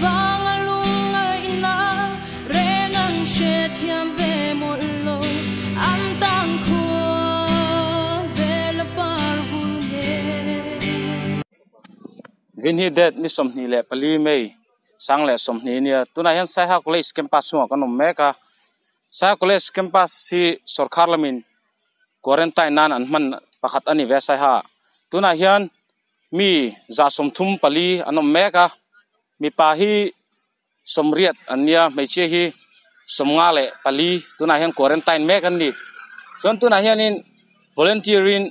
vanga lungngaihna reng an hrethiam ve mawlh lo an tan khua vela par vul nge. Vin hi date ni 24 May 2020 nia tunah hian Saiha College campus chungah kan awm mek a Saiha College campus hi sorkar lamin quarantine nan an hman pakhat a ni ve a Saiha tunah hian mi 134 an awm mek a mipa hi 80 an nia hmeichhia hi 54 tunah hian quarantine mek an ni chuan tunah hianin volunteer in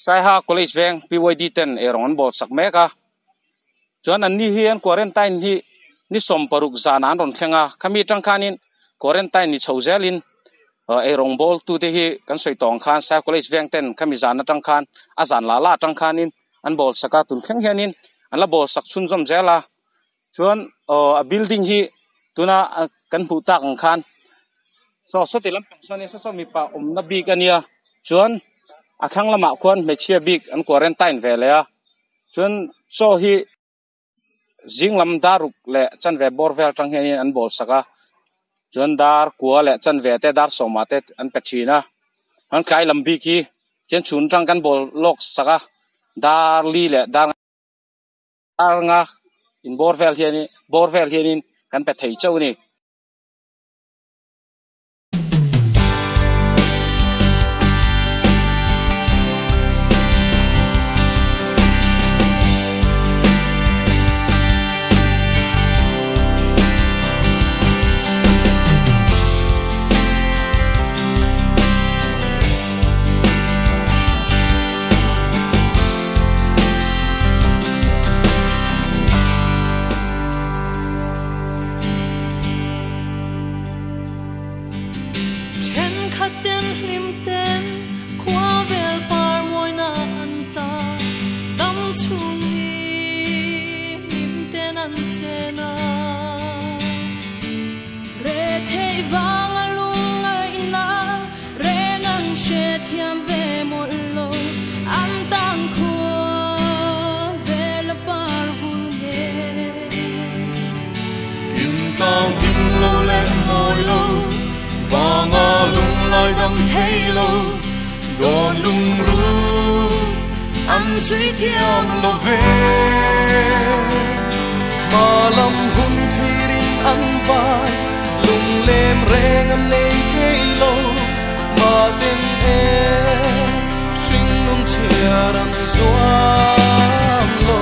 Saiha College veng PYD ten eirawng an bawl sak mek a chuan an ni hi an quarantine hi ni 60 zan an rawn thleng a khami atang khanin quarantine ni chho zelin eirawng bawl tu te hi kan sawi tawng khan Saiha College veng ten khami zan atang khan a zan la la atang khanin an bawl sak a tun thleng hianin an la bawl sak chhunzawm zel a chuan a building hi tuna kan hmuh tak ang khan saw sawti lampang sawn saw saw mipa awmna bik ania chuan a thlang lamah khuan hmeichhia bik an quarantine ve leh a chuan chaw hi zing lam dar ruk leh chanve bawr vel atang hianin an bawl sak a chuan dar kua leh chanve te dar sawmah te an pe thin a an tlai lam bik hi chuan chhun atang kan bawl lawk sak a dar li leh dar nga in bawr vel hianin bawr vel hianin kan pe thei chauh a ni. Thenkhatten hlim ten khua vel par mawina an ta dam chhung ni hlim ten an chen a re thei vanga lungngaihna reng an hrethiam ve mawlh lo an tan khua vela par vul nge. Kim tlang kim lo le mawi lo vanga lung lai dam thei lo dawn lung ru an chui thiam lo ve ma lam hun thirin an vai lung lem reng an nei thei lo ma ten e hring nung chiar an zuam lo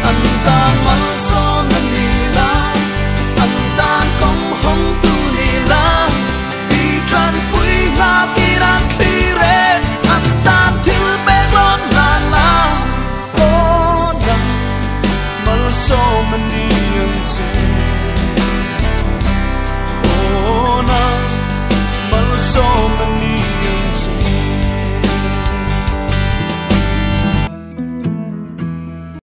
an tan mal som an ni la an tan kong hong tu ni la đi tran pui nga ki ran thli re an tan thil pek lon la la o nang mal som an ni ang che.